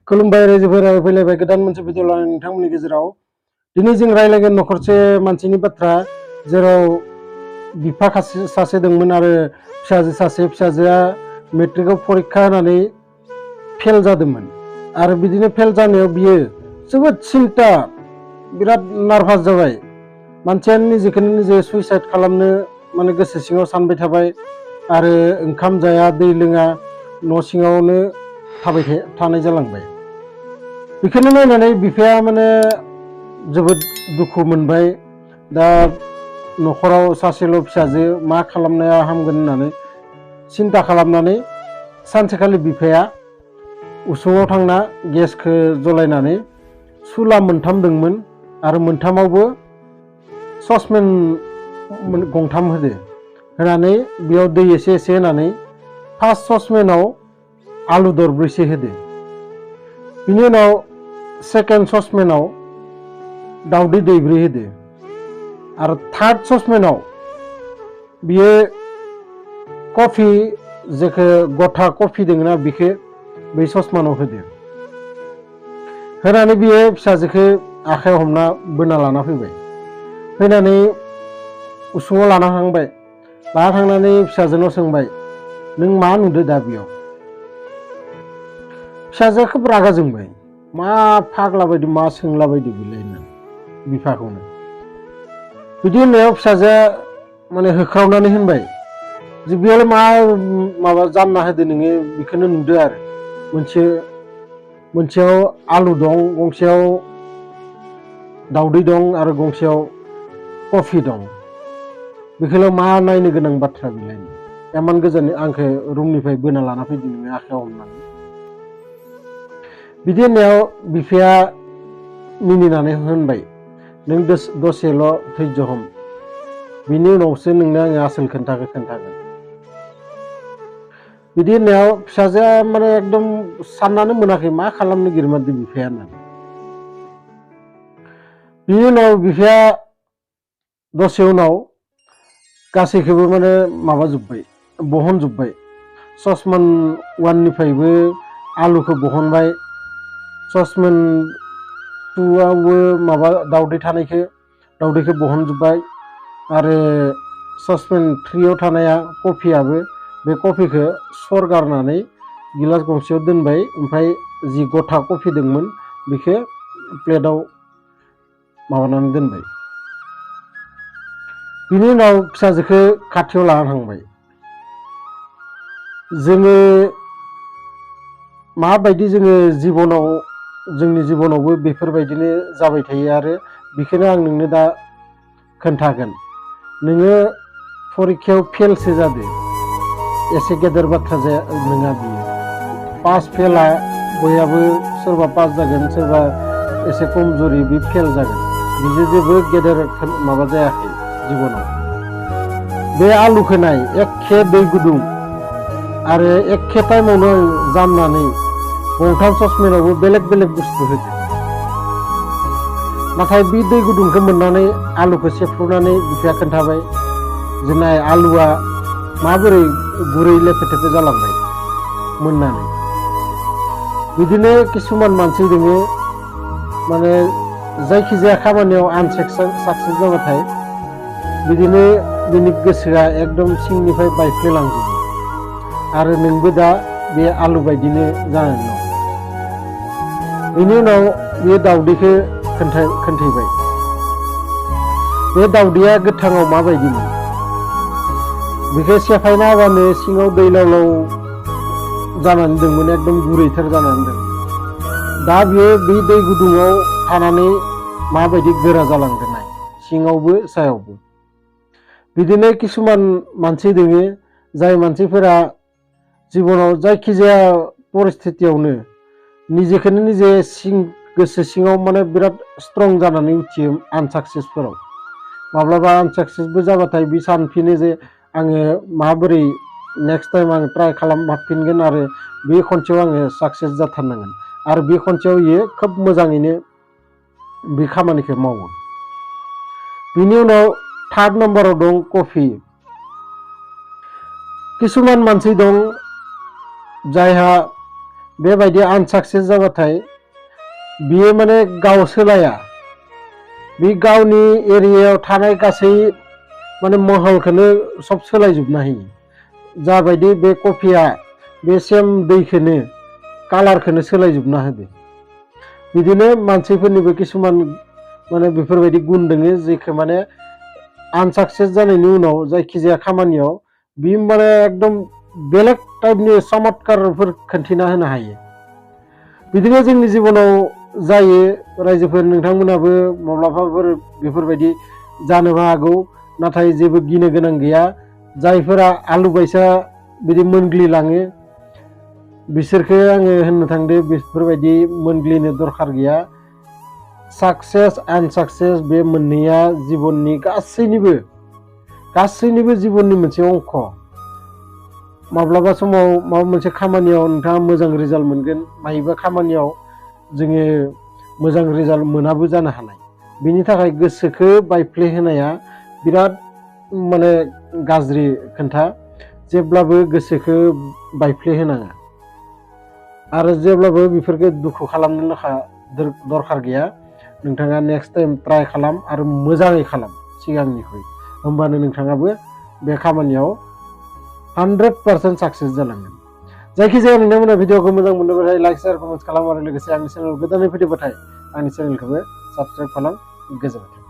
खुलुमबाय रायजोफोरा फैलायबाय गोदान मोनसे भिडिअ लानानै नोंथांमोननि गेजेराव दिनै जों रायलायगोन नखरसे मानसिनि बाथ्रा जेराव बिफा सासे दंमोन आरो फिसाजो सासे फिसाजोआ मेट्रिकआव परीक्षा होनानै फेल जादोंमोन आरो बिदिनो फेल जानायाव बियो जोबोद सिन्ता बिराद नार्भास जाबाय मानसिया निजेखौनो निजे सुइसाइड खालामनो माने गोसो सिङाव सानबाय थाबाय आरो ओंखाम जाया दै लोङा न' सिङावनो थानाय जालांबाय बेखौनो नायनानै बिफाया माने जोबोद दुखु मोनबाय दा नखराव सासेल' फिसाजो मा खालामनाया हामगोन होननानै सिन्ता खालामनानै सानसेखालि बिफाया उसुङाव थांना गेसखौ जलायनानै सुला मोनथाम दंमोन आरो मोनथामावबो ससपेन गंथाम होनानै बेयाव दै एसे एसे होनानै फार्स्ट ससपेनाव आलु दरब्रैसे होदो बिनि उनाव सेकेन्ड ससपेनाव दावदै दैब्रै होदो आरो थार्ड ससपेनाव बियो कफि जेखौ गथा कफि दङना बेखौ बै ससपेनाव होदो होनानै बियो फिसाजोखौ आखाइयाव हमना बोना लाना फैनानै उसुङाव लाना थांनानै फिसाजोनाव सोंबाय नों मा नुदो दा बेयाव फिसाजोआ खोब रागा जोंबाय मा फाग्ला बायदि मा सोंला बायदि बिलाय होननानै बिफाखौनो बिदि होननायाव फिसाजोआ माने होख्रावनानै होनबाय जे बेयाव माबा जानना होदो नोङो बेखौनो नुदो आरो मोनसेयाव आलु दं गंसेयाव दावदै दं आरो गंसेयाव कफि दं बेखौल' मा नायनो गोनां बाथ्रा बिलाय एमान गोजान आंखौ रुमनिफ्राय बोना लाना फैदो नोङो आखाइयाव हमनानै बिदि होननायाव बिफाया मिनिनानै होनबाय नों दसेल' धैर्य हम बिनि उनावसो नोंनो आङो आसोल खोन्थागोन बिदि होननायाव फिसाजोआ माने एकदम साननानै मोनाखै मा खालामनो गिरमारदों बिफाया होननानै बिनि उनाव बिफाया दसे उनाव गासैखौबो माने बहनजोब्बाय ससपेन वाननिफ्रायबो आलुखौ बहनबाय ससपेन टुआवबो दावदैखौ बहनजोब्बाय आरो ससपेन थ्रियाव थानाया कफियाबो बे कफिखौ सरगारनानै गिलास गंसेयाव दोनबाय ओमफ्राय जि गथा कफि दंमोन बेखौ प्लेटाव माबानानै दोनबाय बिनि उनाव फिसाजोखौ खाथियाव लाना थांबाय जोङो माबायदि जोंनि जिबनावबो बेफोरबायदिनो जाबाय थायो आरो बेखौनो आं नोंनो दा खोन्थागोन नोङो फरिखायाव फेलसो जादो एसे गेदेर बाथ्रा नङा बियो पास फेला बयहाबो सोरबा पास जागोन सोरबा एसे खमजुरि बे फेल जागोन बिजों जेबो गेदेर माबा जायाखै जिबनाव बे आलुखौ नाय एखे दै गुदुं आरो एखे टाइमावनो जामनानै गंथाम ससपेनावबो बेलेग बुस्थु होदो नाथाय बे दै गुदुंखौ मोननानै आलुखौ सेफ्रुनानै बिफाया खोन्थाबाय जे नाय आलुआ माबोरै गुरै लेफे थेफे जालांबाय मोननानै बिदिनो किसुमान मानसि दङ माने जायखिजाया खामानियाव साक्सेस जाबाथाय बिदिनो बिनि गोसोआ एकदम सिंनिफ्राय बायफ्लेलांजोबो आरो नोंबो दा बे आलु बायदिनो जानानै दं बेनि उनाव बे दावदैखौ खोन्थाबाय बे दावदैया गोथाङाव माबायदिमोन बेखौ सेफायना होबानो सिङाव दै लाव जानानै दंमोन एकदम गुरैथार जानानै दं दा बियो बे दै गुदुङाव थानानै माबायदि गोरा जालांदों नाय सिङावबो सायावबो बिदिनो किसुमान मानसि दङ जाय मानसिफोरा जिबनाव जायखिजाया परिस्थितियावनो निजेखौनो निजे गोसो सिङाव माने बिराद स्ट्रं जानानै उथियो आनसाक्सेसफोराव माब्लाबा आनसाक्सेसबो जाबाथाय बे सानफिनो जे आङो माबोरै नेक्स्ट टाइम आं ट्राइ खालामफिनगोन आरो बे खनसेयाव आङो साक्सेस जाथारनांगोन आरो बे खनसेयाव बियो खोब मोजाङैनो बे खामानिखौ मावो बिनि उनाव थार्ड नाम्बाराव दं कफि किसुमान मानसि दं जायहा बेबायदि आनसाक्सेस जाबाथाय बियो माने गाव सोलाया बे गावनि एरियायाव थानाय गासै माने महलखौनो सब सोलायजोबनो हायो जाबायदि बे कफिया बे सेम दैखौनो कालारखौनो सोलायजोबना होदो बिदिनो मानसिफोरनिबो किसुमान माने बेफोरबायदि गुन दोङो जेखौ माने आनसाक्सेस जानायनि उनाव जायखिजाया खामानियाव बि माने एकदम बेलेग टाइपनि चमत्कारफोर खोन्थिना होनो हायो बिदिनो जोंनि जिबनाव जायो रायजोफोर नोंथांमोनाबो माब्लाबाफोर बेफोरबायदि जानोबो हागौ नाथाय जेबो गिनो गोनां गैया जायफोरा आलु बायसा बिदि मोनग्लिलाङो बिसोरखो आङो होननो थांदो बेफोरबायदि मोनग्लिनो दरखार गैया साक्सेस आनसाक्सेस बे मोननैया जिबननि गासैनिबो जिबननि मोनसे अंख माब्लाबा समाव माबा मोनसे खामानियाव नोंथाङा मोजां रिजाल्ट मोनगोन मायबा खामानियाव जोङो मोजां रिजाल्ट मोनाबो जानो हानाय बिनि थाखाय गोसोखौ बायफ्ले होनाया बिराद माने गाज्रि खोन्था जेब्लाबो गोसोखौ बायफ्ले होनाङा आरो जेब्लाबो बेफोरखौ दुखु खालामनो दरखार गैया नोंथाङा नेक्स्ट टाइम ट्राइ खालाम आरो मोजाङै खालाम सिगांनिख्रुइ होमबानो नोंथाङाबो बे खामानियाव 100% साक्सेस जालांगोन जायखिजाया नोंथांमोना भिडिअखौ मोजां मोनोब्लाथाय लाइक शेयार कमेन्ट खालाम आरो लोगोसे आंनि चेनेल गोदानै फैदोंबाथाय आंनि चेनेलखौबो साबस्क्राइब खालाम गोजोन्थों